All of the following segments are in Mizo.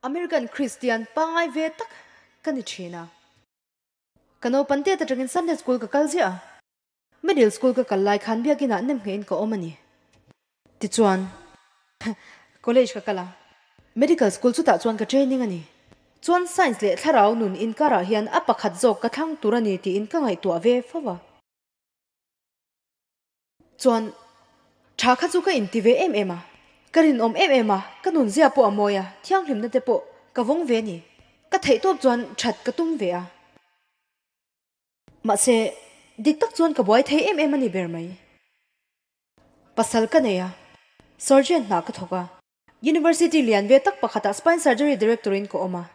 American Kristian pangngai ve tak ka ni thin a. Ka naupang tet atangin Sunday School ka kal ziah a. Middle School ka kal lai khan biakinah nem ngeiin ka awm a ni. Tichuan, College ka kal a. Medical School chutah chuan ka training a ni. Chuan Science leh thlarau nun inkarah hian a pakhat zawk ka thlang tur a ni tiin ka ngaihtuah ve fo a. Chuan, tha kha chu ka inti ve em em a, ka rinawm em em a, ka nunzia pawh a mawi a, thianghlimna te pawh ka vawng ve a ni. Ka theihtawp chuan that ka tum ve a. Mahse, dik tak chuan ka buai thei em em a ni ber mai. Pasal ka nei a, surgeon hna ka thawk a. University lian ve tak pakhatah spine surgery director in ka awm a.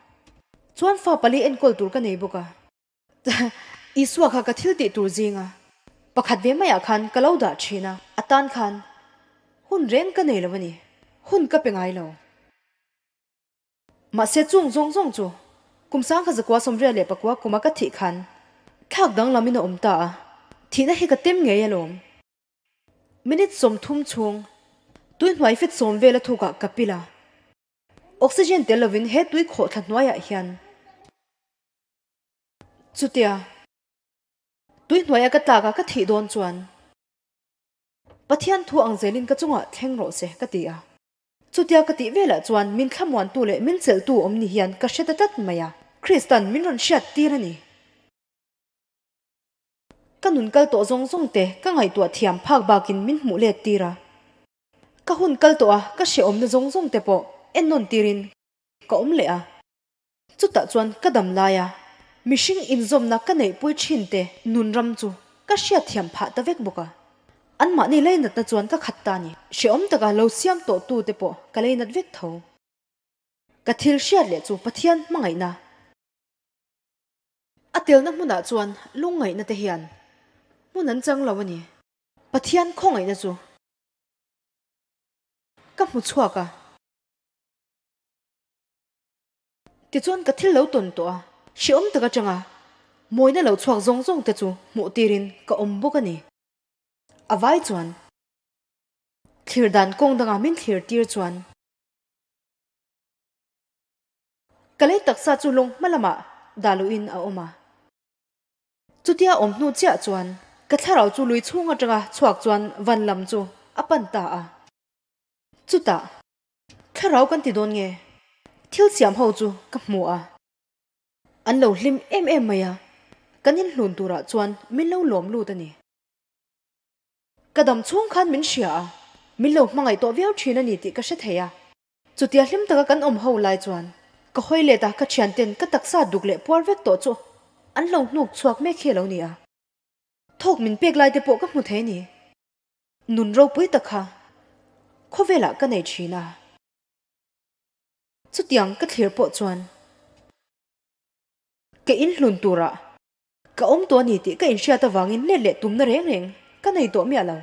Chuan fa pali enkawl tur ka nei bawk a. Isua kha ka thil tih tur zinga pakhat ve maiah khan ka lo dah thin a, a tan khan hun reng ka nei lo a ni, hun ka pe ngai lo. Mahse chung zawng zawng chu kum sangkha zakua 89 kuma ka thih khan thlak danglamin a awm ta a, thihna hi ka tem ngei alawm. Minute 30 chhung tui hnuai fit sawm vela thukah ka pil a, oxygen tel lovin he tui khawhthla hnuaiah hian Chutia, tui hnuaia ka tlak a ka thih dawn chuan Pathian thu ang zelin ka chungah thleng rawh se ka ti a. Chutia ka tih velah chuan min thlamuantu leh min chelhtu awm ni hian ka hre ta tlat mai a, Kristan min rawn hriat tir a ni. Ka nun kal tawh zawng zawng te ka ngaihtuah thiam phak bakin min hmuh let tir a. Ka hun kal tawh a ka hrehawmna zawng zawng te pawh ennawn tirin ka awm leh a. Chutah chuan ka dam laia mihring inzawmna ka neihpui thin te nun ram chu ka hriatthiam phah ta vek bawk a. Anmahni leinatna chuan ka khat ta ni. Hrehawm taka lo siam tawh tu te pawh ka leinat vek tho. Ka thil hriat leh chu Pathian hmangaihna. A telna hmunah chuan lungngaihna te hian hmun an chang lo a ni. Pathian khawngaihna chu ka hmu chhuak a. Tichuan ka thil lo tawn tawh a, hrehawm tak atanga mawina lo chhuak zawng zawng te chu hmuh tirin ka awm bawk a ni. A vai chuan thlir dan kawng danga min thlir tir chuan ka lei taksa chu lawng hma lamah dah luhin a awm a. Chutia awm hnu chiah chuan ka thlarau chu lui chhung atanga chhuak chuan van lam chu a pan ta a. Chutah Thlarau kan ti dawn nge? Thil siam ho chu ka hmu a, an lo hlim em em mai a, kan inhlun turah chuan min lo lawm lut a ni. Ka dam chhung khan min hria a, min lo hmangaih tawh viau thin a ni tih ka hre thei a. Chutia hlim taka kan awm ho lai chuan ka hawi let a, ka thianten ka taksa duk leh puar vek tawh chu an lo hnuk chhuak mek hi a lo ni a. Thawk min pek lai te pawh ka hmu thei a ni. Nun ropui tak kha khawvelah ka nei thin a. Chutiang ka thlir pawh chuan ka inhlun turah ka awm tawh a ni tih ka inhriat avangin let leh tumna reng reng ka nei tawh miah lo.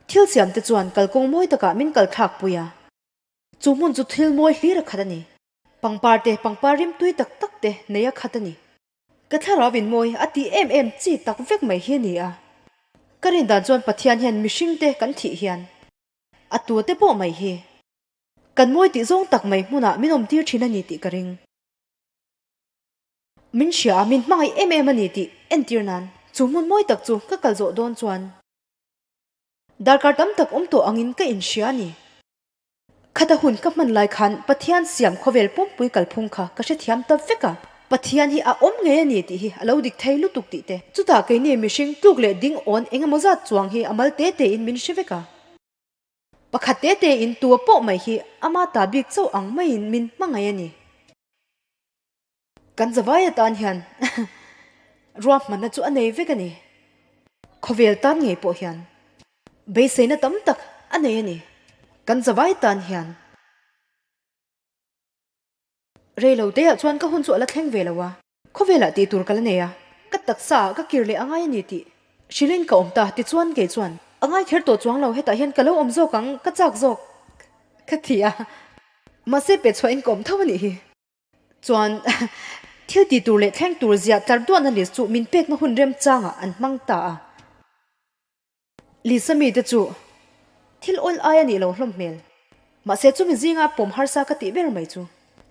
Thil siam te chuan kalkawng mawi takah min kal thlak pui a. Chu hmun chu thil mawi hlir a khat a ni. Pangpar te pangpar rimtui tak tak te nei a khat a ni. Ka thlarau in mawi a tih em em chi tak vek mai hi a ni a. Ka rin dan chuan Pathian hian mihring te kan thih hian a tu te pawh mai hi kan mawi tih zawng tak mai hmunah min awm tir thin a ni tih ka ring. Min hria a, min hmangaih em em a ni tih entir nan chu hmun mawi tak chu ka kal zawh dawn chuan darkar tam tak awm tawh angin ka inhria a ni. Khata hun ka hman lai khan Pathian siam khawvel pumpui kalphung kha ka hrethiam ta vek a. Pathian hi a awm ngei a ni tih hi a lo dik thei lutuk tih te. Chutah keini mihring tluk leh ding awn eng emaw zat chuang hi a mal te te in min hre vek a. Pakhat te te in tua pawh mai hi ama ta bik chauh ang maiin min hmangaih a ni. Kan zavai atan hian ruahmanna chu a nei vek a ni. Khawvel tan ngei pawh hian beiseina tam tak a nei a ni. Kan zavai tan hian reilo te ah chuan ka hun chu a la thleng ve lo a. Khawvelah tih tur ka la nei a, ka taksa ah ka kir leh a ngai a ni tih hrilhin ka awm ta. Tichuan kei chuan a ngai kher tawh chuang lo, hetah hian ka lo awm zawk ang, ka chak zawk ka ti a. Mahse pe chhuahin ka awm tho a nih hi. Chuan thil ti tur leh thleng tur ziah tlar duahna list chu min pekna hun remchangah an hmang ta a. Lisa mite chu thil awl ai a nih lo hlawm hmel. Mahse chumi zinga pawm harsa ka tih ber mai chu.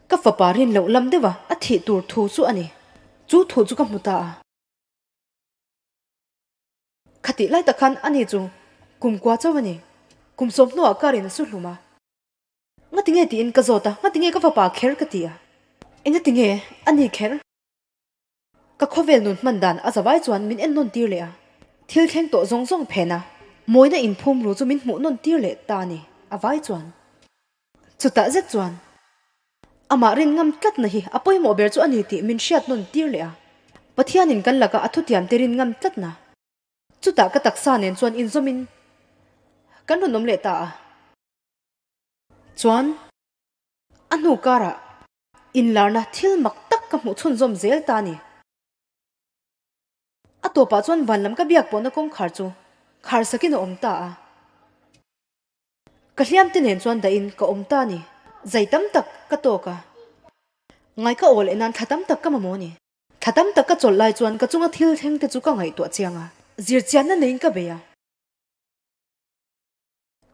Ka fapa rin loh lam deuha a thih tur thu chu a ni. Chu thu chu ka hmu ta a. Khatih lai tak khan ani chu kumkua chauh a ni. Kum sawm hnuah car in a su hlum a. Ngatinge tiin ka zawt a, ngatinge ka fapa kher ka ti a. Engatinge ani kher? Ka khawvel nun hman dan a zavai chuan min en nawn tir leh a, thil thleng tawh zawng zawng phen a, mawina inphum ru chu min hmuh nawn tir leh ta a ni, a vai chuan. Chutah zet chuan amah rin ngam tlatna hi a pawimawh ber chu a ni tih min hriat nawn tir leh a, Pathianin kan laka a thutiamte rin ngam tlatna. Chutah ka taksa nen chuan inzawmin kan rawn awm leh ta a. Chuan a hnu karah inlarna thil mak tak ka hmuh chhunzawm zel ta a ni. A tawpah chuan van lam ka biak pawhna kawngkhar chu khar sakin a awm ta a. Ka hliam te nen chuan dahin ka awm ta a ni. Zai tam tak ka tawk a. Ngai ka aw leh nan thla tam tak ka mamawh a ni. Thla tam tak ka chawlh lai chuan ka chunga thil thleng te chu ka ngaihtuah chiang a. Zirchianna neiin ka bei a.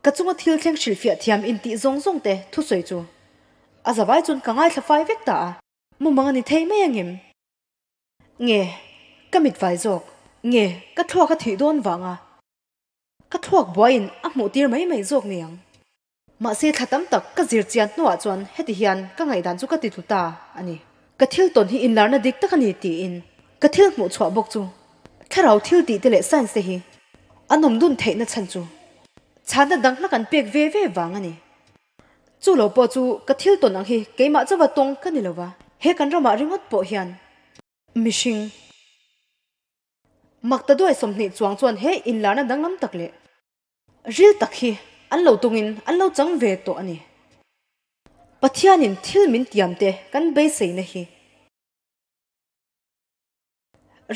Ka chunga thil thleng hrilhfiah thiam intih zawng zawng te thusawi chu a zavai chuan ka ngaithla fai vek ta a. Mumang a ni thei mai angem? Nge ka mit vai zawk? Nge ka thluak a thih dawn vanga ka thluak buaiin a hmuh tir mai mai zawk ni ang? Mahse thla tam tak ka zir chian hnuah chuan heti hian ka ngaihdan chu ka ti tlu ta a ni. Ka thil tawn hi inlarna dik tak a ni tiin ka thil hmuh chhuah bawk chu thlarau thil tih te leh science te hi an awm dun theihna chhan chu chhanna dang hla kan pek ve ve vang a ni. Chu lo pawh chu ka thil tawn ang hi keimah chauha tawng ka ni lova, he kan ramah ringawt pawh hian mihring makta duai 20 chuang chuan he inlarna danglam tak leh Ril tak hi an lo tungin an lo chang ve tawh a ni. Pathianin thil min tiamte kan beiseina hi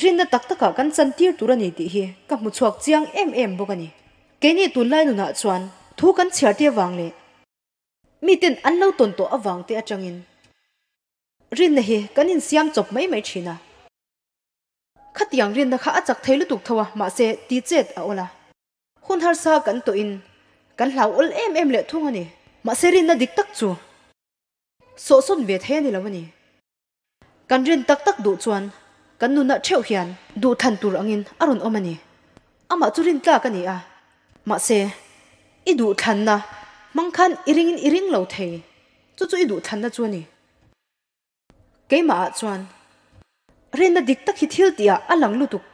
rinna tak takah kan chantir tur a ni tih hi ka hmu chhuak chiang em em bawk a ni. Keini tunlai nunah chuan thu kan chhiar te avang leh miten an lo tawn tawh avang te atangin rinna hi kan insiam chawp mai mai thin a. Khatiang rinna kha a chak thei lutuk tho a, mahse ti chet a awl a. Hun harsa kan tawhin kan hlau awl em em leh thung a ni. Mahse rinna dik tak chu sawhsawn ve thei a ni lo a ni. Kan rin tak tak duh chuan kan nunah theuh hian duhthlan tur angin a rawn awm a ni. Amah chu rin tlak a ni a, mahse i duhthlanna hmang khan i ringin i ring lo thei, chu chu i duhthlanna chu a ni. Keimahah chuan rinna dik tak hi thil tihah a lang lutuk.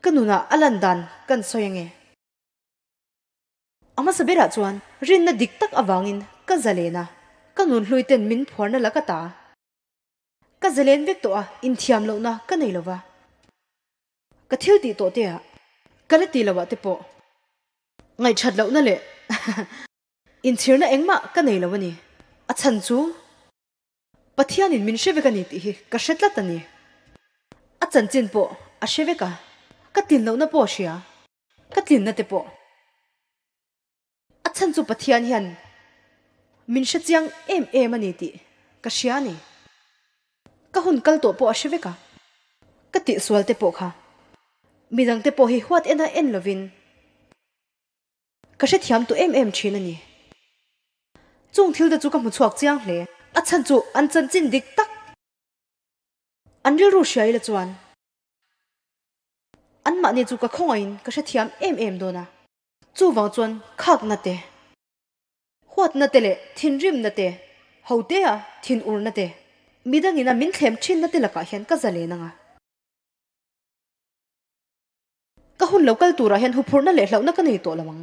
Ka nunah a lan dan kan sawi ange. A hmasa berah chuan rinna dik tak avangin ka zalen a, ka nun hlui ten min phuarna la ka ta. Ka zalen vek tawh a, inthiam lohna ka nei lova. Ka thil tih tawh te ah, ka la ti lo ah te pawh ngaihthat lohna leh inchhirna engmah ka nei lo a ni. A chhan chu. Pathianin min hre vek a ni tih hi ka hre tlat a ni. A chanchin pawh a hre vek a, ka tlin lohna pawh a hria, ka tlinna te pawh. A chhan chu Pathian hian min hre chiang em em a ni tih ka hria a ni. Ka hun kal tawh pawh a hre vek a, ka tihsual te pawh kha midangte pawh hi huat ena en lovin Ka hrethiam tawh em em thin a ni. Chung thil te chu ka hmu chhuak chiang hle. A chhan chu an chanchin dik tak an rilru hria ila chuan anmahni chu ka khawngaihin ka hrethiam em em dawn a. Chuvang chuan khakna te, huatna te leh thinrimna te, hotea thinurna te, midangin a min thlem thinna te lakah hian ka zalen ang a. Ka hun lo kal turah hian huphurhna leh hlauhna ka nei tawh lo ang.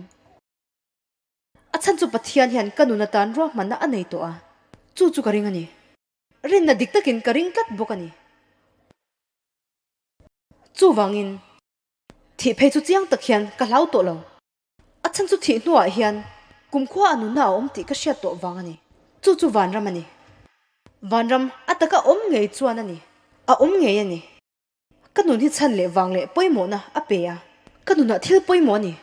A chhan chu Pathian hian ka nun atan ruahmanna a nei tawh a, chu chu ka ring a ni. Rinna dik takin ka ring tlat bawk a ni. Chuvangin, thih phei chu chiang tak hian ka hlau tawh lo. A chhan chu thih hnuah hian kumkhua a nunna a awm tih ka hriat tawh vang a ni. Chu chu vanram a ni. Vanram a taka awm ngei chuan a ni. A awm ngei a ni. Ka nun hi chhan leh vang leh pawimawhna a pe a, ka nunah thil pawimawh a ni.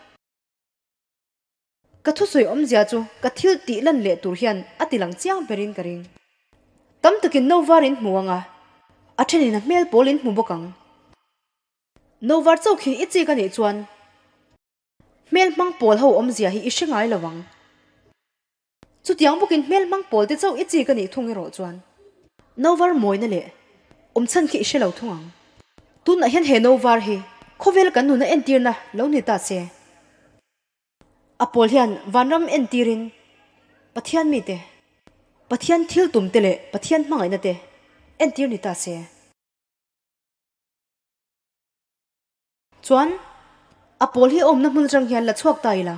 Ka thusawi awmzia chu ka thil tih lan leh tur hian a ti lang chiang berin ka ring. Tam takin no var in hmu ang a, a thenin a hmel pawl in hmu bawk ang. No var chauh khi i chik a nih chuan hmel hmang pawl ho awmzia hi i hre ngai lo ang. Chutiang bawkin hmel hmang pawl te chauh i chik a nih thung erawh chuan. No var mawina leh awm chhan khi i hre lo thung ang. Tunah hian he no var hi khawvel kan nuna entirna lo ni ta se. A pawl hian vanram entirin Pathian mite, Pathian thil tumte leh Pathian hmangaihna te entir ni ta se. Chuan, a pawl hi awmna hmun atang hian la chhuak ta ila.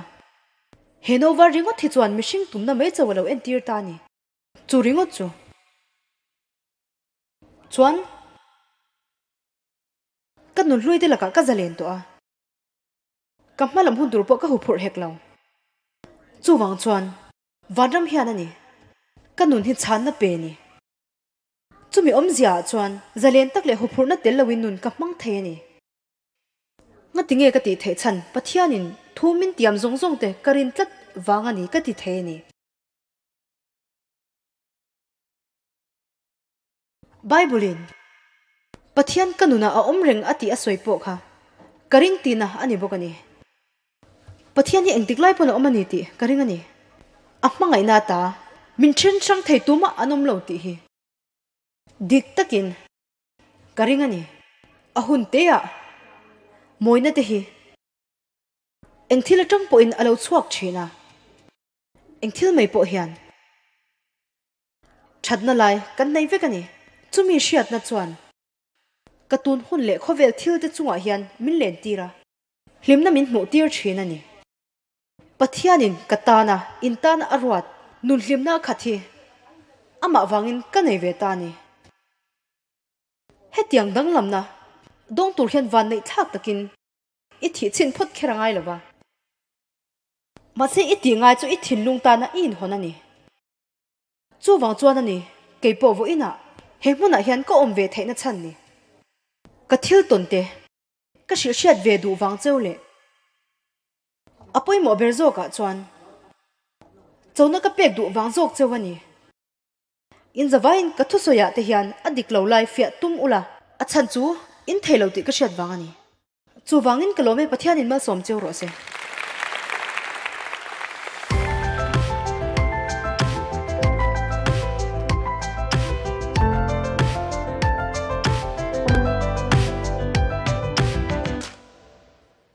He no var ringawt hi chuan mihring tumna mai chauh a lo entir ta a ni. Chu ringawt chu. Chuan, ka nunhlui te lakah ka zalen tawh a. Ka hma lam hun tur pawh ka huphurh hek lo. Chuvang chuan vanram hian a ni ka nun hi chhanna pe ni. Chumi awmzia ah chuan zalen tak leh huphurhna tel loin nun ka hmang thei a ni. Ngati nge ka tih theih chhan Pathianin thu min tiam zawng zawng te ka rin tlat vang a ni ka ti thei a ni. Bible-in, Pathian ka nunah a awm reng a tih a sawi pawh kha ka ring tihna a ni bawk a ni. Pathian hi engtik lai pawn a awm a ni tih ka ring a ni. A hmangaihna ata min then hrang thei tumah an awm lo tih hi dik takin ka ring a ni. A hun teah mawina te hi eng thil atang pawhin a lo chhuak thin a, eng thil mai pawh hian. Thatna lai kan nei vek a ni. Chumi hriatna chuan ka tun hun leh khawvel thil te chungah hian min len tir a, hlimna min hmuh tir thin a ni. Pathianin ka tana in tana a ruat nun hlimna khat hi amah vangin ka nei ve ta a ni. Hetiang danglamna dawng tur hian vanneih thlak takin i thih chhin phawt kher a ngai lo va. Mahse i tih ngai chu i thinlung tana i inhawn a ni. Chuvang chuan a ni, kei pawh vawiinah he hmunah hian ka awm ve theihna chhan ni. Ka thil tawn te ka hrilh hriat ve duh vang cheu leh a pawimawh ber zawkah chuan chona ka pek duh vang zawk cheu a ni. In zavaiin ka thusawiah te hian a dik lo lai fiah tum ula, a chhan chu in thei lo tih ka hriat vang a ni. Chuvangin ka lawm e Pathianin malsawm cheu rawh se.